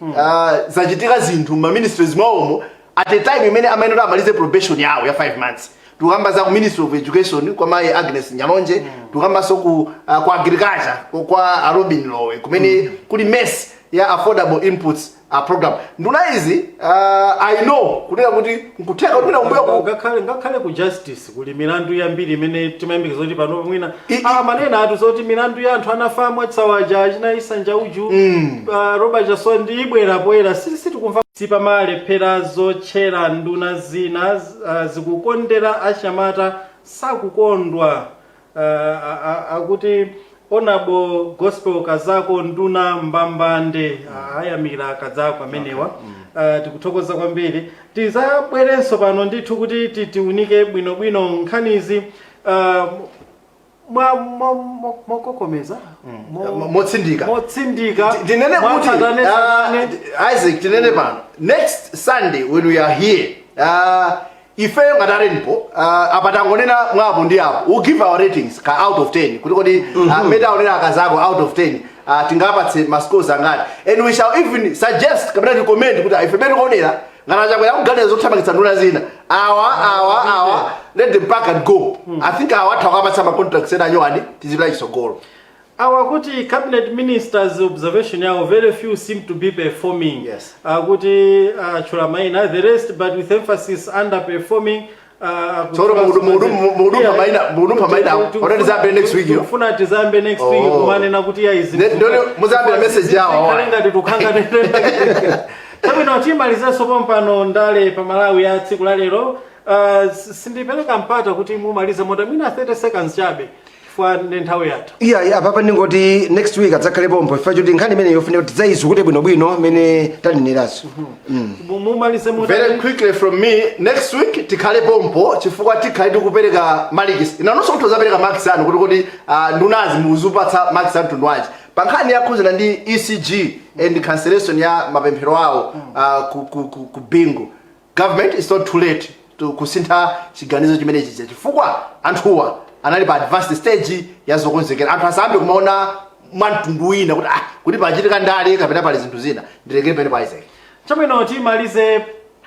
zachitika zinthu ma ministries mwawomo at a time imene amayenera amalize probation yawo ya 5 months, tikukamba za ku Ministry of Education kwa mayi Agnes Nyalonje, tikukambanso ku agriculture kwa a Robin Lowe, kumene kuli mess ya affordable inputs. Program nduna izi, I know kunena kuti nkutheka kuti mwina kumbuyo Ngakhale ku justice kuli milandu yambiri imene timayembekeza kuti pano mwina manena atu zoti milandu ya anthu anafa mwatsawaja achina Isanja uju, Robert Chasowa ndi ibwera poyera, sitikumva sipamalephera zotchera nduna zina zikukondera achinyamata sakukondwa. Akuti Honorable Gospel Kazako, nduna mbambande, ayamira Kazako amenewa. Tikuthokoza kwambiri. Tizabwerenso pano ndithu kuti tiunike bwinobwino nkhanizi mwa mokokomeza Motsindika. Motsindika. Tinene kuti mwatsatanetsatane. Isaac, tinene pano, next Sunday when we are here, ifeyo ngati arenpo, apa tangonena mwapo ndi apo, we'll give our ratings ka out of 10 kuti kodi mene aonera Akazako, out of 10 tingapatse ma scores angati, and we shall even suggest kapena recommend kuti ife mene tikuonera ngati achakwera kuganiza zothamangitsa nduna zina, awa awa awa, let them pack and go. I think awa atha kukapatsa ma contracts ena anyowani, tizipita chitsogolo. Awa kuti cabinet ministers observation yawo, very few seem to be performing. Akuti achula maina, the rest but with emphasis underperforming. Tsono mudumpha maina awo. Ora tizambe next week yo. Tikufuna tizambe next week kumanena kuti ya izi. Ndoni muzambira message yawo awa. Zikhale ngati tukhanga. Chabwino, timalizenso pompano ndale pa Malawi ya tsiku la lero. Sindipereka mpata kuti mumalize mota mwina 30 seconds chabe chifukwa ndi nthawi yatha. Iya, apapa ndingoti next week adzakhale pompo chifukwa choti nkhani imene yofunika kuti tidzayizukute bwinobwino mmene taneneranso. Mumalize mota. Very quickly from me, next week tikhale pompo chifukwa tikhale tikupereka malikisi. Inanonso kuti uzapereka marks anu kuti ndunazi muzupatsa marks anu mtundu wanji pa nkhani yakhuzana ndi ECG and cancellation ya mapemphero awo ku Bingu. Government is not too late to kusintha chiganizo chimene chija chifukwa anthuwa anali pa advanced stage ya zokonzekera. Anthu asambe kumaona mwamtundu wina kuti kuti pachitika ndale kapena pali zinthu zina. Ndilekere pene pa Isaac. Chabwino,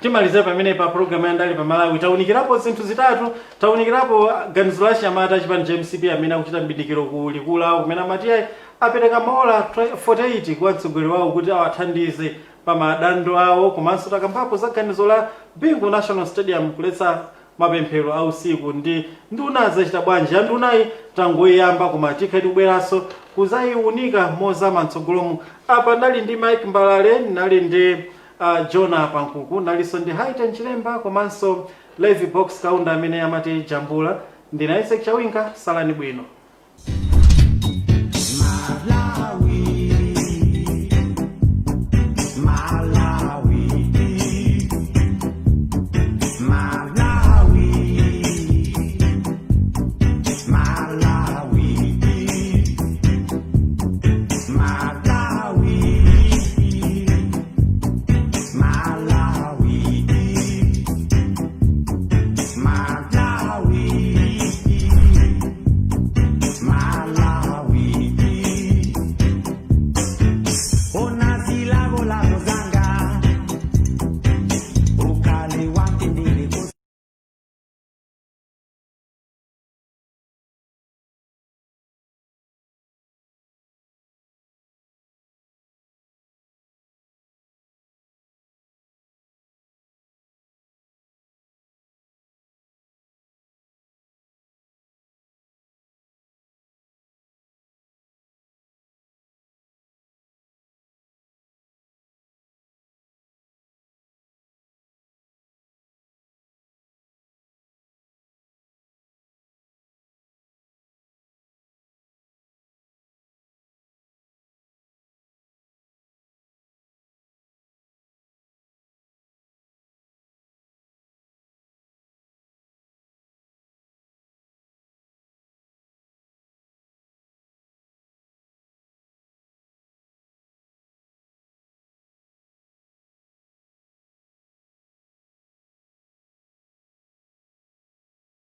timalize pamene pa program ya ndale pa Malawi. Tawunikirapo zinthu zitatu. Tawunikirapo ganizo la chinyamata chipani cha MCP amene akuchita mbindikiro ku likulu awo kumene amati ayi apereka maola 48 kwa mtsogoleri wawo kuti awathandize pa madando awo. Komanso takambapo za ganizo la Bingu National Stadium kuletsa mapemphero a usiku ndi nduna zachita bwanji. Ya ndunayi tangoyamba, koma tikhe tikubweranso kuzayiunika mozama mtsogolomu. Apa ndali ndi Mike Mbalale, nali ndi Jona Pankuku, nalinso ndi Haiten Chilemba komanso Levi Box Kaunda amene amati jambula. Ndina Isaac Chawinga. Salani bwino.